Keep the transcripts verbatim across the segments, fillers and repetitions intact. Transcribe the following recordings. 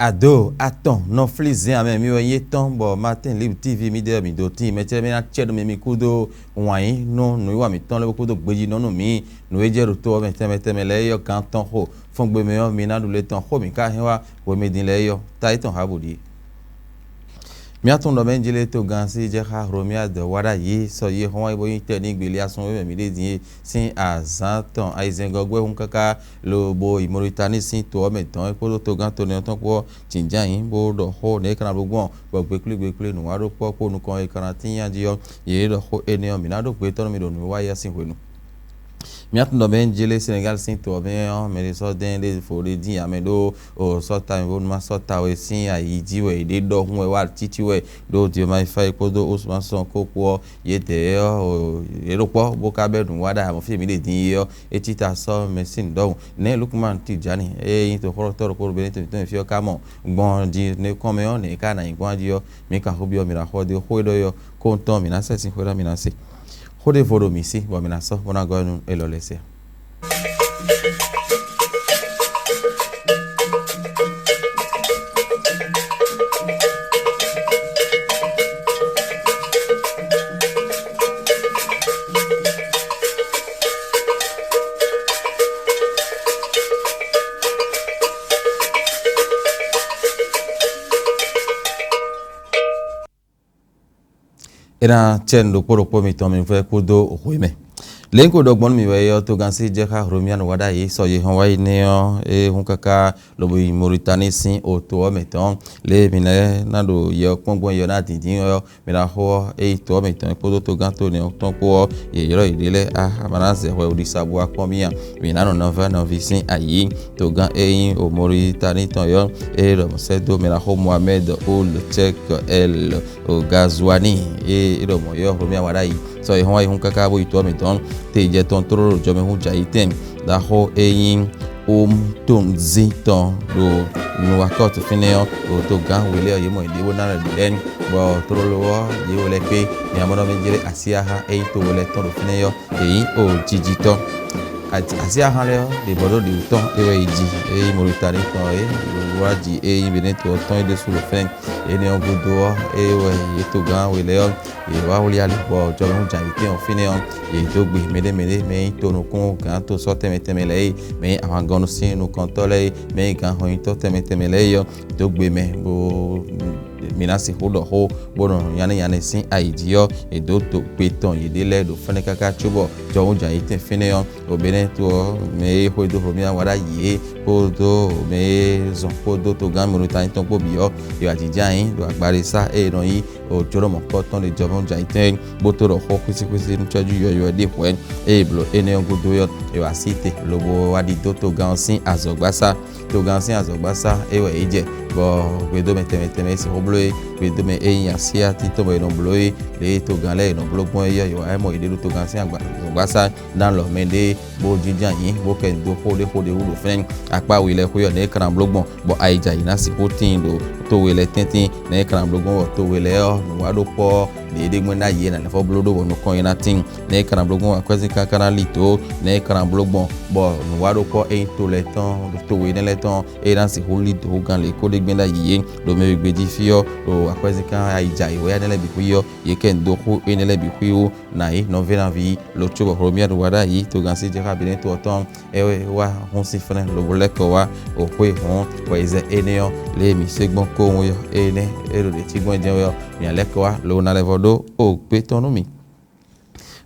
Ado atɔn nɔ flí zɛn amɛ mi wɛ nyí étɔn bɔ Martin Libre T V mi ɖe mi ɖo tíin mɛ cɛ́ mɛ ná cɛ nú mi mi kúdó wǎn yí nú nǔwiwa mǐtɔn lɛ́ɛ kpódó gbejínɔ nú mǐ nǔ e jɛ ɖo to ɔ́ mɛ tɛnmɛ tɛnmɛ lɛ́ɛ é ɔ́ gán tɔn xo. Fɔ́ngbemɛ ɔ́ mi ná ɖu lé tɔn xó mǐ ka hɛn wá hwemɛ din lɛ́ɛ é ɔ́, ta yětɔn hǎ bǔ ɖíe. Mía tɔn ɖɔ mɛ jlé togán sí jɛ xá Hlomia dɔ wá ɖ'ayǐ sɔ yi xɔ́n wá yi bó nyí tɛ́ n'i gbeli asɔn wěmɛ mǐ ɖe din é sín azǎn tɔn ayizɛ́ngɔ́ gbɛ́ hun káká lobo yi Mɔritani sín to ɔ́ mɛ dɔn é kpódó togán to nɛ́ ɔ́ tɔn kpó ɔ́ jǐnján ayǐ bó ɖɔ xó nɛ̌ é ka ná ɖó gbɔn bɔ gbeklí gbeklí nǔwaɖokpɔ́ kpó nukɔn e ka ná tín nya jí ɔ́, yě ɖɔ xó énɛ́ ɔ́ mǐ ná ɖó gbetɔ́ nú mi ɖo nǔwiwa yá sín hwenu. Mía tɔn ɖɔ mɛ jlé Senegal sín to ɔ́ mɛ ɔ́ mɛ ɖé sɔ́ dɛn ɖé fo ɖé dín ame ɖó o sɔ́ ta mɛ bónú ma sɔ́ ta we sín ayi jí wɛ è ɖe ɖɔhun wɛ wá cící wɛ ɖó Diomaye Faye kpódó Ousmane Sonko kpó ɔ́, yědɛɛ ɔ́, yě ɖo kpɔ́ bó ka bɛ́ nǔ wa ɖa amɔ̌ fí e mǐ ɖe din yi ɔ́, é cí ta sɔ́ mɛ sín ɖɔhun. Nɛ̌ Lukman Tijani e nyí toxɔ́lɔ́tɔ́ ɖokpó ɖo Benito mǐtɔn fí ɔ́ ka mɔ gbɔn jí nɛ́ kɔn mɛ ɔ́, nɛ̌ é ka ná nyí gbɔn jí ɔ́, mǐ kan xó byɔ́ mǐ ná xɔ dó xó e ɖɔ é ɔ́, kóntɔn mǐ ná sɛ sín xwé ná mǐ ná se. Xó ɖěvo ɖo mǐ sí bɔ mǐ ná sɔ́ bó ná gɔ́ nú élɔ́ lɛ́ɛ se ǎ. É ná cɛ nǔ ɖokpó ɖokpó mitɔn mi vɛ́ kúdó hwe mɛ. Lě un ko ɖɔ gbɔn nú mi wɛ é ɔ́, togán sí jɛ xá Hlomia wá ɖ'ayǐ sɔ yi hɔn wá yi nɛ́ ɔ́, é hun káká lobo yi Mɔritani sín oto ɔ́ mɛ tɔn. Lě e mi lɛ́ɛ ná ɖo yɛ ɔ́ kpɔ́n gbɔn yɛ ɔ́ ná dǐndín ɔ́, mi ná xo ɔ́, é yi to ɔ́ mɛ tɔn kpódó togán to nɛ́ ɔ́ tɔn kpó ɔ́, yě ylɔ́ yěɖée lɛ́ɛ á ma ná zɛ hwɛ ɖisa bó wá kpɔ́n mì a? Mi ná nɔ nɔvɛ́ nɔví sín ayǐ. Togán e nyí o Mɔritani tɔn ɔ́, é ɖɔ mɔ̌ sɛ́ dó mi ná xo Mohamed Ould Cheikh El Ghazouani e é ɖɔ mɔ̌ ylɔ́ Hlomia wá ɖ'ayǐ. Sɔ è hɔn wá yi hún káká bó yi to ɔ́ mɛ tɔn. Te jɛ tɔn tlóló ɖo jɔmɛhún jɛ ayǐ tɛn ɖaxó e nyí Umtunzi tɔn ɖo Nuwakɔ́t fínɛ́ ɔ́, ɖo togán we lɛ́ɛ ɔ́, yě mɔ yěɖée bó ná lɛ́ ɖu lɛ́ɛ, bɔ tlóló ɔ́, yě wɛ lɛ́ kpé mɛ amɔ́ nɔ mɛ jlé así ahan e nyí to we lɛ́ɛ tɔn ɖo fínɛ́ ɔ́, yě nyí o jijitɔ́. Así ahan lɛ́ɛ ɔ́, ɖě bɔ ɖó ɖě wú tɔn é wɛ yi ji, é nyí Mɔritani tɔn é wá ji é nyí Benɛ́to ɔ́ tɔn é ɖésú ɖo fɛ́n. Énɛ́ ɔ́ gúdo ɔ́, é wɛ yě togán we lɛ́ɛ ɔ́, yě wá wlí ali bɔ jɔhɔn jǎ yětɛn ɔ́ fínɛ́ ɔ́, yě dó gbe mɛɖé mɛɖé mɛ nyí tonukún gǎn to sɔ́ tɛnmɛ tɛnmɛ lɛ́ɛ é, mɛ nyí ahwangɔ́nú sín nukɔntɔ́ lɛ́ɛ é, mɛ nyí gǎnhɔnyitɔ́ tɛnmɛ tɛnmɛ lɛ́ɛ é ɔ́, dó gbe mɛ bó mǐ ná sixú ɖɔ xó bó nɔ nyanɛ́ nyanɛ́ sín ayi jí ɔ́, è dǒ to gbe tɔn yěɖée lɛ́ɛ ɖo fɛ́nɛ́ káká cóbɔ jɔhɔn jǎ yětɛn fínɛ́ ɔ́, ɖo Benɛ́to ɔ́, mɛ e xwedó Hlomia wá ɖ'ayǐ é, kpódó mɛ e zɔn kpódó togán Mɔritani tɔn kpó bǐ ɔ́, è wǎ jínjɔ́n ayǐ ɖo agbaɖésá e è nɔ nyí jǒnɔmɔkpɔ́ tɔn ɖe jɔhɔn jǎ yětɛn é, bó tó ɖɔ xó xwísíxwísí nú cɛ́jú yɔ̌yɔ́ ɖé hwɛ̌. Ée è blǒ énɛ́ ɔ́ gúdo ɔ́, è wǎ sí te lobo wá ɖidó togán ɔ́ sín azɔ̌gbásá. Togán ɔ́ sín azɔ̌gbásá é wɛ yě jɛ, bɔ hweɖómɛ tɛnmɛ tɛnmɛ e sixú bló é, hweɖómɛ e nyí asyátín tɔn bɔ è nɔ bló é, lě e togán lɛ́ɛ è nɔ bló gbɔn é ɔ́, è wǎ mɔ yěɖée ɖo togán ɔ́ sín azɔ̌gbásá ná lɔ mɛɖée bó jínjɔ́n ayǐ, bó kɛ dó xó ɖé xó ɖé wú ɖo fínɛ́. Akpá we lɛ́ɛ xwé ɔ́, nɛ̌ é ka ná bló gbɔn, bɔ ayijɛ ayǐ ná sixú tíin ɖo to we lɛ́ɛ tɛ́ntin, nɛ̌ é ka ná bló gbɔn bɔ to we lɛ́ɛ ɔ́, nǔwaɖokpɔ́ ɔ́, ɖě é ɖe gbɔn ná yě ná lɛ́ fɔ bló ɖó bɔ nukɔn é ná tíin, nɛ̌ é ka ná bló gbɔn bɔ akwɛ́zínkan ka ná li dǒ, nɛ̌ é ka ná bló gbɔn bɔ nǔwaɖokpɔ́ e nyí to lɛ́ɛ tɔn, to we énɛ́ lɛ́ɛ tɔn, é ná sixú li dǒ gán lě kó ɖe gbɛ́ ɖ'ayǐ é, ɖo mɛ e gbe jí fí ɔ́, ɖo akwɛ́zínkan ayijɛ ayǐ wɛ énɛ́ lɛ́ɛ bǐ xwí ɔ́, yě kɛ nǔ dó xó énɛ́ lɛ́ɛ bǐ xwí wú, nǎ yí nɔví ná ví lo cóbɔ Hlomia ɖo wa ɖ'ayǐ togán sí jɛ xá Benɛ́to ɔ́ tɔn, é wá hún sín fɛ́nɛ́ lobo lɛ́ kɔ wá o xwé hɔn bɔ è zɛ énɛ́ ɔ́, lě e mǐ se gbɔn kowun é ɔ́, énɛ́ é ɖo ɖě cí gbɔn jɛ́n wɛ ɔ́, mǐ ná lɛ́ kɔ wá lobo ná lɛ́ vɔ ɖó o gbé tɔn nú mì.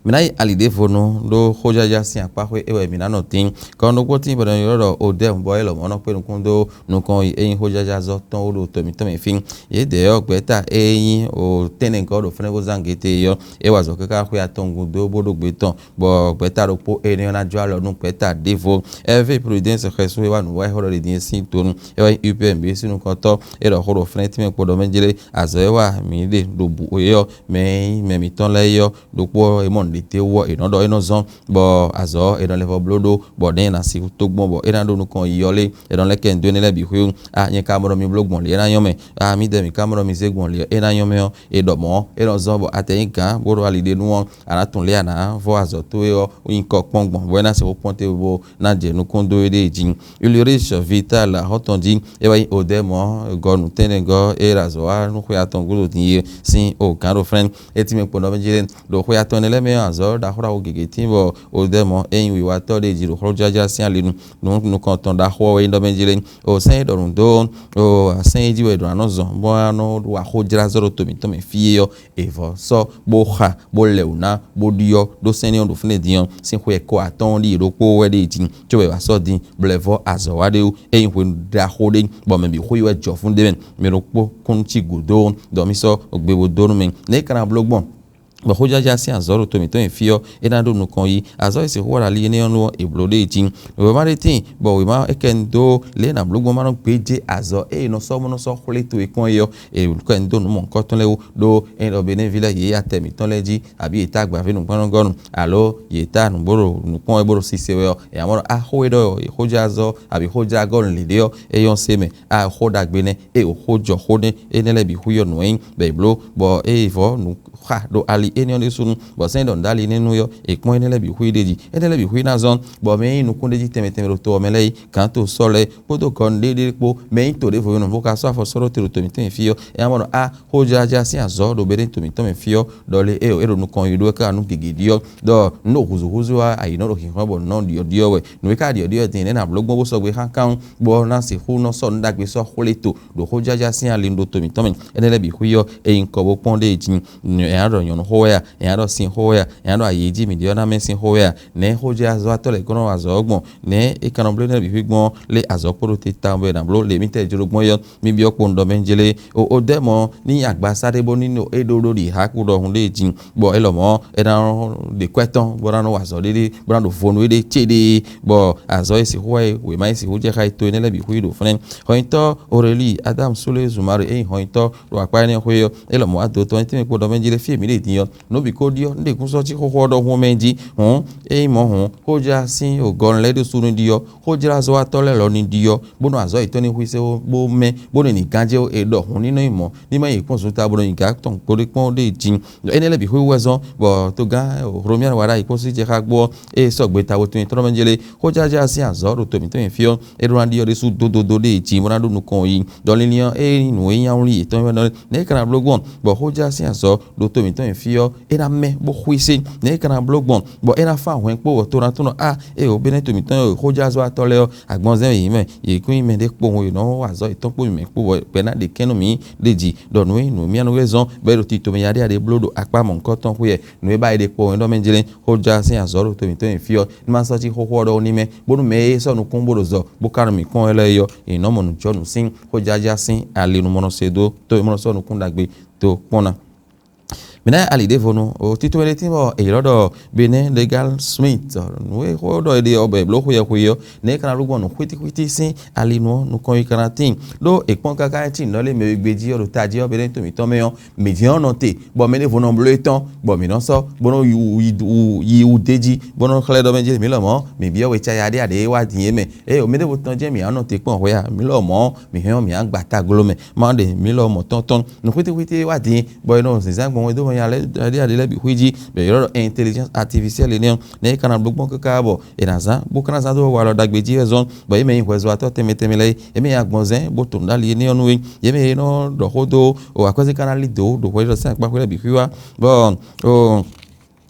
Mǐ ná yi ali ɖěvo nu ɖó xójǎjá sín akpáxwé é wɛ mǐ ná nɔ tín. Kɔn ɖokpó tín bɔ è nɔ ylɔ́ ɖɔ Odɛ́m bɔ é lɔmɔ̌ nɔ kpé nukún dó nukɔn yi é nyí xójǎjázɔ́ tɔn wú ɖo to mǐtɔn mɛ fí. Yědɛɛ ɔ́, gbɛ̌ta e nyí o tɛ́nnɛgɔ́ ɖo fɛ́nɛ́ xó zán gete é ɔ́, é wa azɔ̌ káká xwé atɔn gúdo bó ɖó gbe tɔn, bɔ gbɛ̌ta ɖokpó énɛ́ ɔ́ ná jó alɔ nú gbɛ̌ta ɖěvo. Ɛvě Prudence Xɛsú e wá nǔ wa é xó ɖɔ ɖě din é sín tonu, é wá nyí U P M B sín nukɔntɔ́, é ɖɔ xó ɖo fɛ́nɛ́ tɛ́nmɛ kpo ɖɔ mɛ jlé azɔ̌ e wa mǐ ɖe ɖo bǔ é ɔ́, mɛ e nyí mɛ mǐtɔn lɛ́ɛ é ɔ́, ɖokpó ɔ́, è mɔ nǔ Ètè wɔ è nɔ ɖɔ é nɔ zɔ́n, bɔ azɔ̌ è nɔ lɛ́ vɔ bló ɖó, bɔ nɛ̌ è nǎ sixú tó gbɔn bɔ é ná ɖó nukɔn yi ɔ́ lé, è nɔ lɛ́ kɛ nǔ dó énɛ́ lɛ́ɛ bǐ xwé wú. A nyɛ ka mɔ ɖɔ mi bló gbɔn lě é ná nyɔ́ mɛ. A mǐdɛɛ mǐ ka mɔ ɖɔ mi zé gbɔn lě é ná nyɔ́ mɛ ɔ́, è ɖɔ mɔ̌ é nɔ zɔ́n bɔ a tɛ nyí gǎn bó ɖo ali ɖé nu ɔ́, a nǎ tunwun lě a nǎ vɔ azɔ̌ towe ɔ́ nyí kɔ kpɔ́n gbɔn, bɔ é ná sixú kpɔ́n te bó ná jɛ nukún dó éɖée jí. Ulrich Vital axɔ́ tɔn jí, é wá nyí Odɛ́mɔ gɔ́ nǔtɛ́nnɛgɔ́ e ɖo azɔ̌ wa nú xwe atɔn gúdo din é sín o gǎn ɖo flɛ́n. É tínmɛ kpo nɔ mɛ jí lé, ɖo xwe atɔn énɛ́ lɛ́ɛ mɛ ɔ́, azɔ̌ ɖaxó ɖaxó gěgé tín bɔ Odɛ́mɔ e nyí wiwatɔ́ ɖé jí ɖo xlɔ́jlɔ́jlɔ́ sín ali nu nú nukɔn tɔn ɖaxó ɔ́ wɛ nyí ɖɔ mɛ jí lé. O sɛ́n e ɖɔ nǔ dó o asɛ́n e jí wɛ è ɖǒ ná nɔ zɔn bó ná nɔ wa xójlázɔ́ ɖo to mǐtɔn mɛ fí é ɔ́, è vɔ̌ sɔ́ bó xa bó lɛ wǔ ná bó ɖyɔ́ ɖó sɛ́n énɛ́ ɔ́ ɖo fínɛ́ din ɔ́ sín xwe kɔ atɔ́ɔ́n ɖíe ɖokpó wɛ ɖe jí, cóbɔ è wǎ sɔ́ din bɔ è vɔ́ azɔ̌ wa ɖé wú. É nyí hwenu ɖaxó ɖé, bɔ mɛ bǐ xwé yi wɛ jɔ fún ɖé mɛ, mɛ ɖokpó kún cí gǔdo ɖɔ mì sɔ́ gbe bó dó nú mì. Nɛ̌ é ka ná bló gbɔn? Bɔ xójlɔ́jlɔ́ sín azɔ̌ ɖo to mǐtɔn nyi fí ɔ́, é ná ɖó nukɔn yí. Azɔ̌ e sixú wa ɖo ali énɛ́ ɔ́ nu ɔ́, è blǒ ɖó e jí. Wěma ɖé tíin, bɔ wěma é kɛ nu dó lě e è nǎ bló gbɔn ma nɔ gbéjé azɔ̌ e è nɔ sɔ́ bó nɔ sɔ́ xwlé to e kpɔ́n é ɔ́, è kɛ nu dó nǔ mɔ̌hunkɔtɔn lɛ́ɛ wú, ɖó é ɖɔ Benɛ́ví lɛ́ɛ yě yi atɛ mǐtɔn lɛ́ɛ jí, abǐ yě tá agbaví nǔgɔ́nɔgɔ́nu, alo yě tá nǔ bó ɖo nǔ kpɔ́n wɛ bó ɖo sise wɛ ɔ́, è nǎ mɔ ɖɔ axó e ɖɔ è xó jɛ azɔ́ abǐ xó jɛ agɔ́ lǐɖé ɔ́, é nyɔ́ se mɛ. A xó ɖagbe nɛ́, ée wǒ xó jɔ xó nɛ́ énɛ́ lɛ́ɛ bǐ xwí ɔ́ nǔ e nyí bɔ è bló, bɔ ée vɔ̌ nǔ xa ɖo ali énɛ́ ɔ́ ɖésúnú, bɔ sɛ́n ɖɔ nǔ ɖó ali énɛ́ nú é ɔ́, è kpɔ́n énɛ́ lɛ́ɛ bǐ xwí ɖ'é jí. Énɛ́ lɛ́ɛ bǐ xwí ná zɔ́n, bɔ mɛ e nyí nukún ɖé jí tɛnmɛ tɛnmɛ ɖo to ɔ́ mɛ lɛ́ɛ é, gǎn to sɔ́ lɛ́ɛ kpódó gɔnu ɖé ɖé kpó, mɛ e nyí to ɖěvo nyɔ́nɔ bó ka sɔ́ afɔ sɔ́ ɖó te ɖo to mǐtɔn nyi fí ɔ́, é ná mɔ ɖɔ a xójlɔ́jlɔ́ sín azɔ̌ ɖo Benɛ́to mǐtɔn mɛ fí ɔ́, ɖɔ lé ée é ɖo nukɔn yi ɖó é ká nú gěgé ɖi ɔ́, ɖɔ nǔ ɖo hǔzúhúzú wá ayǐ nɔ ɖo xǐnxɔ́n bɔ nǔ nɔ ɖiɔ́ɖiɔ́ wɛ. Nǔ e ka ɖiɔ́ɖiɔ́ din nɛ́ ná bló gbɔn bó sɔgbe xánkán bɔ ná sixú nɔ sɔ́ nǔ ɖagbe sɔ́ xwlé to ɖo xójlɔ́jlɔ́ sín ali ɖo to mǐtɔn mɛ. Énɛ́ lɛ́ɛ bǐ xwí ɔ́, é nyí kɔ bó kpɔ́n ɖée jí. È nǎ ɖɔ nyɔ̌nu xó wɛ a, è nǎ ɖɔ sin xó wɛ a, è nǎ ɖɔ ayǐ jí mǐ ɖe ɔ́ ná mɛ sín xó wɛ a, nɛ̌ xójlɔ́jlɔ́ tɔ́ lɛ́ɛ kɔn nɔ wa azɔ̌ ɔ́ gbɔn, nɛ̌ é ka nɔ bló énɛ́ lɛ́ɛ bǐ xwí gbɔn lé azɔ̌ kpo ɖo te tawun bɔ è nǎ bló lě mǐtɛɛ jló gbɔn é ɔ́, mi byɔ́ kpowun ɖɔ mɛ jlé. O Odɛ́mɔ ní agbaza ɖé bónú é ɖó ɖó ɖi hǎkú ɖɔhun ɖée jí, bɔ é lɔmɔ̌ é ná ɖe kwɛ́ tɔn bó ná nɔ wa azɔ̌ ɖéɖé bó ná ɖo vo nú éɖée céɖée, bɔ azɔ̌ e sixú wá e wěma e sixú jɛ xá e to énɛ́ lɛ́ɛ bǐ xwí ɖo fɛ́nɛ́. Hɔnyitɔ́ Orelíi Adámu Súlé Zumari e nyí hɔnyitɔ́ ɖo akpá énɛ́ xwé ɔ́, é lɔmɔ̌ wá dotɔ nyi tɛ́nmɛ kpo ɖɔ mɛ jlé fí e mǐ ɖe din ɔ́, nǔ bǐ ko ɖi ɔ́, un ɖe kún sɔ́ cí xóxó ɔ́ ɖɔhun mɛ jí. Hǔn ényí mɔ̌ hǔn, xójlá sín gɔnu lɛ́ɛ ɖésú ní ɖi ɔ́, xójlázɔ́watɔ́ lɛ́ɛ lɔ ní ɖi ɔ́, bónú azɔ̌ yětɔn ní xwísé bó mɛ́, bónú è nǐ gán jɛ è ɖɔ hǔn ní nɔ nyí mɔ̌, ní má nyí kpɔ́n zunta bó nɔ nyi gǎ tɔn kpóɖé kpɔ́n ɖé jí. Ɖɔ énɛ́ lɛ́ɛ bǐ xwé wú wɛ zɔ́n, bɔ togán Hlomyanu wa ɖ'ayǐ kpɔ́n sí jɛ xá gbɔ ɔ́, ée sɔ́ gbeta we tunwun tɔn mɛ jlé, xójlá sín azɔ̌ ɖo to mǐtɔn nyi fí ɔ́, é ɖó ná ɖi ɔ́ ɖésú dódódó ɖé jí bó ná ɖó nukɔn yi. Ɖɔ linlin ɔ́, ée nyí nǔ e nyí awlí yětɔn wɛ nɔ nɛ̌ é ka ná bló gbɔn, bɔ xójlá sín azɔ̌ ɖo to mǐtɔn nyi fí ɔ́, é ná mɛ́ bó xwísé. Nɛ̌ é ka ná bló gbɔn, bɔ é ná fá hwɛ̌n kpó wɔ̌tɔ́natɔ́ a, ée wǒ bénɛ́ to mǐtɔn e xójázɔ́watɔ́ lɛ́ɛ ɔ́, agbanzɛ́n e yě mɛ, yě kún nyí mɛɖé kpowun e nɔ wa azɔ̌ yětɔn kpó mǐmɛ́ kpó bɔ gbɛ̌ ná ɖe kɛ́n nú mǐ ɖe jí, ɖɔ nǔ e nyí nǔmyánú e zɔ́n bɔ é ɖo tito mɛ yaɖéyaɖé bló ɖo akpá mɔ̌hunkɔtɔn xwé wɛ. Nǔ e ba yi ɖe kpowun é ɖɔ mɛ jlɛ́n, xójá sín azɔ̌ ɖo to mǐtɔn nyi fí ɔ́, ní ma sɔ́ cí xóxó ɔ́ ɖɔhun ní mɛ, bónú mɛ e sɔ́ nukún bó ɖo zɔ bó ka nɔ mǐ kpɔ́n wɛ lɛ́ɛ é ɔ́, è nɔ mɔ nǔjɔnǔ sín xójájá sín ali nu mɔ nɔ se dó tó e mɔ nɔ sɔ́ nukún ɖagbe dó kpɔ́n ná. Mǐ ná ali ɖěvo nu, o tito e ɖe tín bɔ è ylɔ́ ɖɔ Benɛ́ Legal Smith, nǔ e xó ɖɔ è ɖe ɔ́ bɔ è blǒ xweyɛxwe ɔ́, nɛ̌ é ka ná ɖó gbɔn nǔ xwítíxwítí sín ali nu ɔ́, nukɔn yi ka ná tíin. Ɖó è kpɔ́n káká é tíin nǔ lɛ́ɛ mɛ e gbe jí ɔ́ ɖo tají ɔ́ Benɛ́to mǐtɔn mɛ ɔ́, mǐ jɛ́n ɔ́ nɔ te, bɔ mɛ ɖěvo nɔ bló étɔn, bɔ mǐ nɔ sɔ́ bó nɔ́ yi wǔ dé jí, bó nɔ́ xlɛ́ ɖɔ mɛ jí mǐ lɔmɔ̌ mǐ byɔ́ wecaya ɖé aɖě e wá din é mɛ. Ée mɛ ɖěvo tɔn jɛ́n mǐ á nɔ te kpɔ́n hwɛ a, mǐ lɔmɔ̌ mǐ hɛn ɔ́ mǐ á gba ta gló mɛ, má ɖe mǐ lɔmɔ̌ tɔn tɔn. Nǔ xwítíxwítí e wá din bɔ è nɔ zǐnzán gbɔn wɛ dó mɛ nya lɛ́ɛ ɖé aɖě lɛ́ɛ bǐ xwí jí, bɔ è ylɔ́ ɖɔ intelligence artificielle énɛ́ ɔ́, nɛ̌ é ka ná bló gbɔn káká bɔ è nǎ zán bó ka ná zán dó walɔ ɖagbe jí wɛ zɔ́n, bɔ yě mɛ nyí hwɛzɔ́watɔ́ tɛnmɛ tɛnmɛ lɛ́ɛ é, yě mɛ nyí agbɔnzɛ́n bó to nǔ ɖó ali énɛ́ ɔ́ nú é, yě mɛ e nɔ ɖɔ xó dó o akwɛ́zín ka ná lí dǒ ɖo hwɛɖiɖɔ sín akpa xwé lɛ́ɛ bǐ xwí wá, bɔ o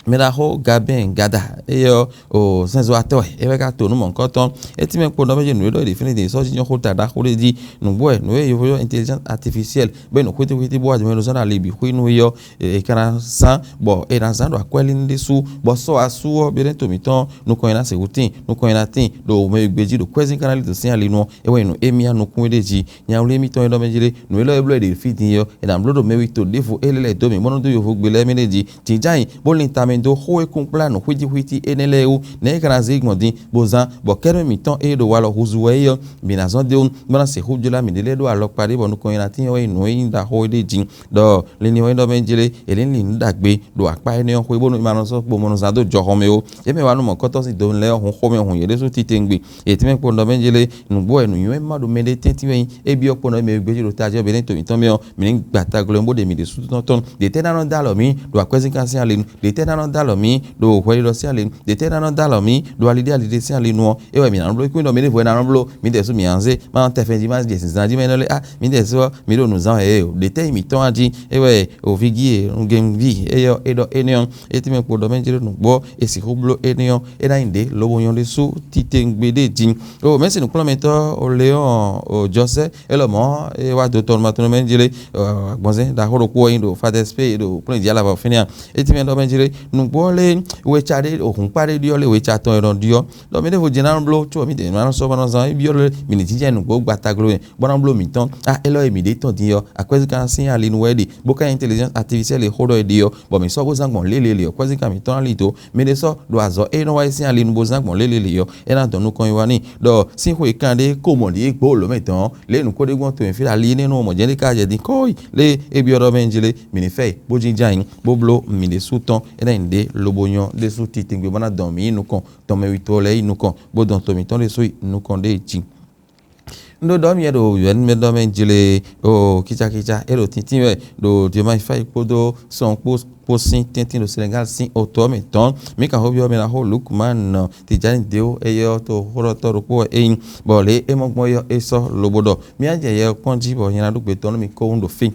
mɛ ɖaxó Gabɛn Gada, éyɛ́ ɔ́, o sɛnzɔ́watɔ́ wɛ é wɛ ka to nǔ mɔ̌hunkɔtɔn. É tínmɛ kpo nɔ mɛ jí nǔ e ɖɔ è ɖe fínɛ́ din sɔ́ jínjɔ́n xó ta ɖaxó ɖé jí, nǔgbó wɛ nǔ e yovó ylɔ́ intelligence artificielle bɔ è nɔ xwítíxwítí bó wá jɛ mɛ ɖo zán ɖo ali bǐ xwí nú é ɔ́, è ka ná zán bɔ è nǎ zán ɖo akwɛ́lín ɖésú, bɔ sɔ́ asú ɔ́, Benɛ́to mǐtɔn nukɔn e ná sixú tíin, nukɔn e ná tíin ɖo mɛ e gbejí ɖo kwɛ́zín ka ná lí dǒ sín ali nu ɔ́, é wɛ nyí nǔ émí anukún é ɖ'é jí. Nya wlí émítɔn e ɖɔ mɛ jí ɖé, nǔ élɔ́ e bló è ɖe fí din é ɔ́, è nǎ bló ɖo mɛ wi to ɖěvo élɔ́ lɛ́ɛ dó mǐ bó nɔ́ dó yovogbe lɛ́ɛ mɛ ɖé jí. Jǐnján nyi, bó lin tamɛ dó xó e kún kplá nǔ xwítíxwítí énɛ́ lɛ́ɛ wú, nɛ̌ é ka ná zé gbɔn din bó zán, bɔ kɛ́ɖɛ́ mǐtɔn e ɖo walɔ huzu wɛ é ɔ́, mǐ ná zɔ́n d'é wú, bó ná sixú jlá mǐɖée lɛ́ɛ ɖó alɔkpa ɖé, bɔ nukɔn nyi ná tín ɔ́ wɛ nyí nǔ e nyí ɖaxó é ɖ'é jí. Ɖɔ linlin ɔ́ nyí ɖɔ mɛ jlé, è ní lin nǔ ɖagbe ɖo akpá énɛ́ ɔ́ xwé, bónú ma nɔ sɔ́ kpo mɔ nɔ zán dó jɔhɔn mɛ ó. Yě mɛ wá nú mɔ̌kɔ́tɔ́ sín do lɛ́ɛ ɔ́ hun xomɛ hun yě ɖésú titewungbe. Yě tɛ́nmɛ kpo nɔ mɛ jlé, nǔgbó wɛ nǔnywɛ́ ma ɖo mɛɖé tɛ́ntin wɛ nyí, é byɔ́ kpo nɔ mɛ e gbéjé ɖo tají ɔ́ bǐ nɛ́ to mǐtɔn mɛ ɔ́, mǐ ní gba taglɔ́ bó ɖe mǐ ɖésú tɔn tɔn. Ɖě tɛ́ ná nɔ dó alɔ mǐ ɖo akwɛ́zínkan sín ali nu? Ɖě tɛ́ ná nɔ dó alɔ mǐ ɖo hwɛɖiɖɔ sín ali nu? Ɖě tɛ́ ná nɔ dó alɔ mǐ ɖo aliɖé aliɖé sín ali nu ɔ́? É wɛ mǐ ná nɔ bló, é kún nyí ɖɔ mǐ ɖěvo wɛ ná nɔ bló, mǐdɛɛ sú mǐ ǎ zé, má nɔ tɛ fɛnjí má jɛ zǐnzán jí mɛ nɔ lé á, mǐdɛɛ sú ɔ́, mǐ ɖo nǔ zán wɛ ɛ o. Ɖě tɛ́ nyí mǐtɔn a jí? É wɛ òvígí e nugɛnví éyɔ́ é ɖɔ énɛ́ ɔ́, é tɛ́nmɛ kpo ɖɔ mɛ jlé nǔgbó, è sixú bló énɛ́ ɔ́, é ná nyí ɖě lobo nyɔ́ ɖésú titewungbe ɖé jí. O mɛ̌si nǔkplɔ́nmɛtɔ́ o Leɔ́n o Jɔsɛ́, é lɔ mɔ̌ é wá do tɔnu ma tɔnu mɛ jlé, agbɔnzɛ́n ɖaxó ɖokpó wɛ nyí ɖo Father Spain ɖo kplɔ́n jí alavɔ fínɛ́ a? É tɛ́nmɛ ɖɔ mɛ jlé, nǔgbó ɔ́ lé, weca ɖé o hǔnkpá ɖé ɖiɔ́ lé, weca tɔn è nɔ ɖiɔ́. Ɖɔ mǐ ɖěvo jɛ́n ná nɔ bló, có mǐ ɖě ná nɔ sɔ́ bɔ nɔ zán byɔ́ lé, mǐ ní jínjɔ́n nǔgbó gba tagló mɛ, bó ná bló mǐtɔn. A élɔ́ e mǐ ɖe tɔn din ɔ́, akwɛ́zínkan sín ali nu wɛ é ɖe, bó ka nyí intelligence artificielle e xó ɖɔ é ɖe ɔ́, bɔ mǐ sɔ́ bó zán gbɔn lélelě ɔ́, akwɛ́zínkan mǐtɔn ná li dó. Mɛ ɖé sɔ́ ɖo azɔ̌ e nɔ wa é sín ali nu bó zán gbɔn lélelě ɔ́, é ná dɔn nukɔn yi wá n'i. Ɖɔ sín xwe kanɖé ko mɔ ɖě gbó lǒ mɛ tɔn ɔ́, lě e nǔ ko ɖe gbɔn to mǐ fí ɖo ali énɛ́ nu ɔ́ mɔ jɛ́n ɖé ka jɛ din kɔ́yi lé é byɔ́ ɖɔ mɛ jlé, mǐ ní fɛ yi, bó jínjɔ́n ayǐ, bó bló mǐ ɖésú tɔn, é ná nyí ɖě lobo nyɔ́ ɖésú titewungbe bó ná dɔn mǐ yi nukɔn, dɔn mɛ witɔ́ lɛ́ɛ yi nukɔn, bó dɔn to mǐtɔn ɖésú yi nukɔn ɖé jí. Un ɖó ɖɔ mì ɖo yɔ̌yɔ́ mɛ ɖɔ mɛ jlé o kícákícá é ɖo tíntín wɛ ɖo Diomaye Faye kpódó sɔn kpó kpó sín tɛ́ntin ɖo Senegal sín oto ɔ́ mɛ tɔn. Mǐ kan xó byɔ́ mɛ ná xó Lukman Tijani Deo, éyɛ́ ɔ́ to xóɖɔtɔ́ ɖokpó wɛ é nyí, bɔ lě e é mɔ gbɔn é ɔ́, é sɔ́ lobo ɖɔ mì ná jɛ yɛ ɔ́ kpɔ́n jí bɔ nyɛ ná ɖó gbe tɔn nú mi kówún ɖo fí.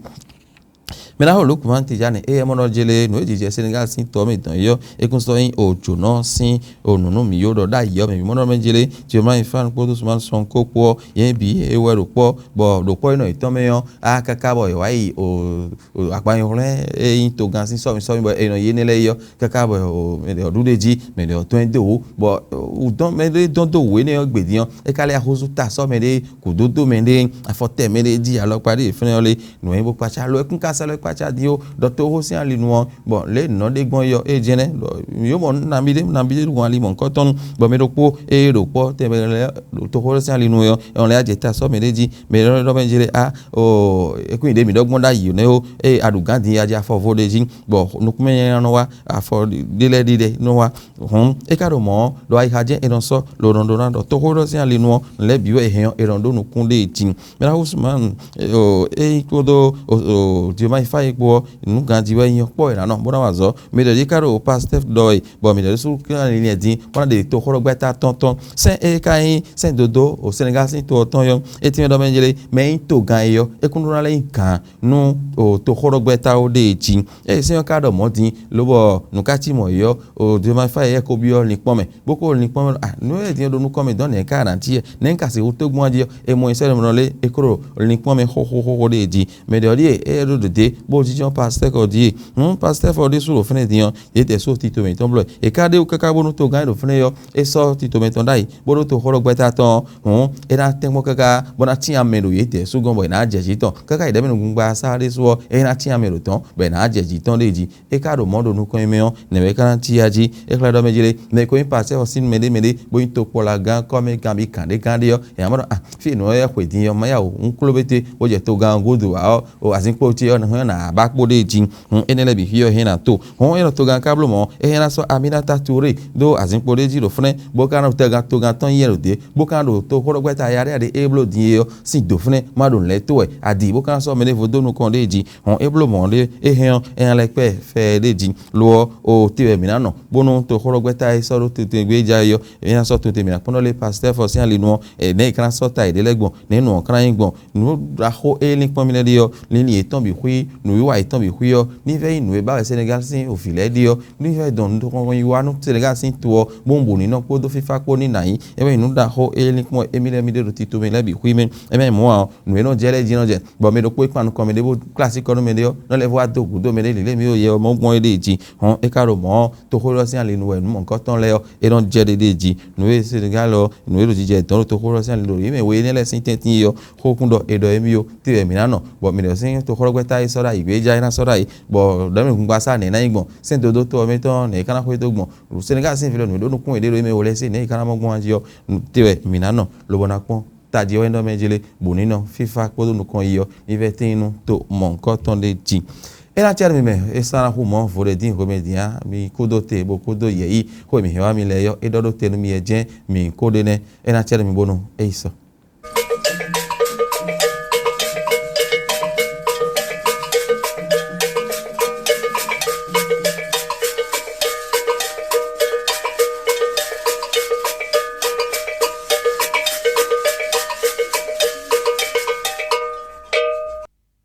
Mɛ ná xó Lukman Tijani, éyɛ́ mɔ nɔ jlé nǔ e jijɛ Senegal sín tɔ mɛ dɔn é ɔ́, é kún sɔ́ nyí o jǒnɔ sín o nǔ nú mǐ yó ɖɔ ɖ'ayǐ ɔ́ mɛ mǐ mɔ nɔ mɛ jlé. Tiomayi Fan kpódó Suman sɔn kó kpó ɔ́, yě bǐ é wɛ ɖo kpɔ́, bɔ ɖo kpɔ́ énɛ́ yětɔn mɛ ɔ́, á káká bɔ è wǎ yi o agbanyɔhlɔ́n e nyí togán sín sɔ́mi sɔ́mi bɔ è nɔ yi énɛ́ lɛ́ɛ yi ɔ́, káká bɔ mɛ ɖě ɔ́ ɖu ɖ'é jí, mɛ ɖě ɔ́ dɔn ɛ dó wǔ, bɔ wǔ dɔn mɛ ɖé dɔn dó wǔ énɛ́ ɔ́ gbe din ɔ́, é ka lɛ́ axúzú ta sɔ́ mɛ ɖé, kǔdódó mɛ ɖé, afɔtɛ mɛ ɖé jí, alɔkpa ɖé fɛ́nɛ ɔ́ lé, nǔ e nyí bó kpácá lo ɛ kún ka sɛ́ lɛ́ kpácá din ó, ɖɔ tóxó sín ali nu ɔ́, bɔ lě e nǔ nɔ ɖe gbɔn yɔ é jɛnɛ, ɖɔ yǒ mɔ nabí ɖé nabí ɖé ɖo ali mɔ̌hunkɔtɔn nu, bɔ mɛ ɖokpó e ɖo kpɔ́ tɛnmɛ lɛ́ɛ ɖo tóxó sín ali nu ɔ́, é nɔ lɛ́ jɛ ta sɔ́ mɛ ɖé jí, mɛ ɖɔ mɛ jɛ ɖe a o é kún nyi ɖě mǐ ɖɔ gbɔn ɖ'ayǐ nɛ́ ó, eye a ɖu gǎn din a jɛ afɔ vo ɖé jí, bɔ nukúnmɛ nyanya nɔ wá, afɔ ɖé lɛ́ɛ ɖiɖe nɔ wá. Hǔn é ka ɖo mɔ̌ ɔ́, ɖo ayixa jɛ́n è nɔ sɔ́ lǒ nɔ ɖó ná ɖɔ tóxóɖɔ sín ali nu ɔ́, nǔ lɛ́ɛ bǐ wɛ è hɛn ɔ́, è nɔ ɖó nukún ɖe jí. Mɛ ná hú Usman ée kpódó Diomayi Faye kpó ɔ́, nǔ ganjí wɛ nyí ɔ́ kpɔ́ è nǎ nɔ bó ná wa azɔ̌. Mɛ ɖě jí ka ɖo Pastef ɖɔ wɛ, bɔ mǐ ɖɔ ɖésú ka linlɛn dín bó ná ɖe toxóɖɔgbɛ́ta tɔn tɔn. Sɛ́n e ka nyí sɛ́n dodó o Senegal sín to ɔ́ tɔn yɔ́, é tínmɛ ɖɔ mɛ jlé mɛ e nyí togán é ɔ́, é kún ɖó ná lɛ́ nyí gǎn nú o toxóɖɔgbɛ́ta ó ɖée jí. Ée sɛ́n ɔ́ ka ɖɔ mɔ̌ din, lobɔ nǔ ka cí mɔ̌ é ɔ́, o Diomayi Faye yɛ ko byɔ́ linkpɔ́n mɛ, bó ko linkpɔ́n mɛ ɖɔ, ah, nǔ e din ɔ́ ɖo nukɔn mɛ dɔn nɛ̌ ká ná cí yɛ? Nɛ̌ un ka sixú tó gbɔn jí ɔ́? È mɔ nyi sɛ́ ɖɔ lé é kó ɖo linkpɔ́n mɛ xóxóxóxó ɖée jí. Mɛ ɖě ɔ́ ɖíe é ɖó dǒdé, bó jínjɔ́n Pastɛ́k ɔ́ ɖíe. Hǔn Pastɛ́k ɔ́ ɖésú ɖo fɛ́nɛ din ɔ́, yě tɛ sú tito mǐtɔn blɔ́ ɛ. È ka ɖe wú káká bónú togán e ɖo fɛ́nɛ ɔ́, é sɔ́ tito mɛtɔn ɖ'ayǐ, bó ɖó toxóɖɔgbɛ́ta tɔn ɔ́, hǔn é ná tɛ́nkpɔ́n káká bó ná cyán mɛ ɖo yětɛn sú gɔ́n bɔ è nǎ jɛ jǐ tɔn. Káká è ɖɛ̌ mɛ nukúngbasá ɖésú ɔ́, é ná cyán mɛ ɖo tɔn, bɔ è nǎ jɛ jǐ tɔn ɖée jí. É ka ɖo mɔ̌ ɖo nukɔn e mɛ ɔ́, nɛ̌ wɛ é ka ná cí ya jí? É xlɛ́ ɖɔ mɛ jí lé, mɛ e ko nyí Pastɛ́k ɔ́ sín mɛɖé mɛɖé, bó nyí tokpɔ́lagán kɔ́mɛ kanbyí kanɖékanɖé ɔ́, è nǎ mɔ ɖɔ, ah, fí e nǔ ɔ́ yɛ xwedín ɔ́, má ya wǔ, un kpló bété, bó jɛ togán ɔ́ gúdo ǎ ɔ́, o azǐnkpo ce ɔ́, nǎ hɛn ná bá kpó ɖée jí. Hǔn énɛ́ lɛ́ɛ bǐ xwí ɔ́ hɛn ná to. Hǔn é nɔ togán ka bló mɔ̌, é hɛn ná sɔ́ Aminata Touré dó azǐnkpo ɖé jí ɖo fúnɛ́, bó ka nɔ togán togán tɔn nyí ɖo dě, bó ka nɔ ɖo toxóɖɔgbɛ́ta yaɖéyaɖé e bló din é ɔ́ sín dǒ fúnɛ́, má ɖo nǔ lɛ́ɛ to wɛ. Adi bó ka nɔ sɔ́ mɛɖěvo dó nukɔn ɖée jí. Hɔn é bló mɔ̌ ɖé, é hɛn ɔ́, é nya lɛ́ kpɛ́ fɛ ɖé jí. Lo ɔ́, o te wɛ mǐ ná nɔ, bónú toxóɖɔgbɛ́ta e sɔ́ ɖó tɛngbé ja é ɔ́, é ná sɔ́ tɛnmɛ mǐ ná kpɔ́n ɖɔ lé Pastɛ́k ɔ́ sín ali nu ɔ́, nɛ̌ è ka ná sɔ́ ta yěɖée lɛ́ɛ gbɔn, nɛ̌ nǔ ɔ́ ka ná nyí gbɔn. Nǔ ɖaxó e línkpɔ́n mì lɛ́ɛ ɖe ɔ́, linlin yětɔn bǐ xwí, nǔwiwa yětɔn bǐ xwí ɔ́, ní vɛ́ nyí nǔ e ba wɛ Senegal sín vǐ lɛ́ɛ ɖe ɔ́, ní vɛ́ dɔn nukɔn yi wá nú Senegal sín to ɔ́, bó un bu nǐnɔ kpódó fífá kpó ní nǎ nyí. É wɛ nyí nǔ ɖaxó e línkpɔ́n émí lɛ́ɛ mì ɖe ɖo tito mɛ lɛ́ɛ bǐ xwí mɛ. É mɛ mɔ̌ ǎ ɔ́, nǔ e nɔ jɛ lɛ́ɛ jí nɔ jɛ, bɔ mɛ ɖokpó e kpan nukɔn mɛ ɖé bó kplá así kɔ nú mɛ ɖé ɔ́, nɔ lɛ́ vɔ wá dó gǔdo mɛ ɖé lǐlé mì ɖo yɛ ɔ́ mɔ gbɔn é ɖée jí. Hɔn é ka ɖo mɔ̌ ɔ́, toxó élɔ́ sín ali nu wɛ nǔ mɔ̌hunkɔtɔn lɛ́ɛ ɔ́, é nɔ jɛ ɖéɖée jí. Nǔ e Senegal ɔ́, nǔ e ɖo jijɛ dɔn ɖo toxó élɔ́ sín ali nu ɖo yě mɛ we énɛ́ lɛ́ɛ sín tɛ́ntin é ɔ́, xókún ɖɔ è ɖɔ émí ó, te wɛ mǐ ná nɔ, bɔ mǐ ɖɔ sín toxóɖɔgbɛ́ta e sɔ́ ɖo Ìgbéjá é ná sɔ́ ɖ'ayǐ, bɔ ɖɔ mì hungba sá nɛ̌ ná nyí gbɔn, sɛ́n dodó to ɔ́ mɛ tɔn nɛ̌ é ka ná xwedó gbɔn, Senegal sín fí lɔ nǔ e ɖó nukún yě ɖe ɖo émɛ wɛ lɛ́ɛ sí nɛ̌ é ka ná mɔ gbɔn jí ɔ́, te wɛ mǐ ná nɔ lobo ná kpɔ́n tají ɔ́ é nɔ mɛ jí lé, bǔ ní nɔ fífá kpódó nukɔn yi ɔ́ ní vɛ́ tín nú to mɔ̌hunkɔtɔn ɖé jí. É ná cɛ́ nú mi mɛ, é sɔ́ ná xú mɔ̌ vodɛ́dín hwemɛ din ǎ, mi kúdó te bó kúdó yɛ̌yi xó e mǐ hɛn wá mi lɛ́ɛ ɔ́, é ɖɔ ɖó te nú mi yɛ jɛ́n mǐ kó ɖe nɛ́, é ná cɛ́ nú mi bónú é yi sɔ.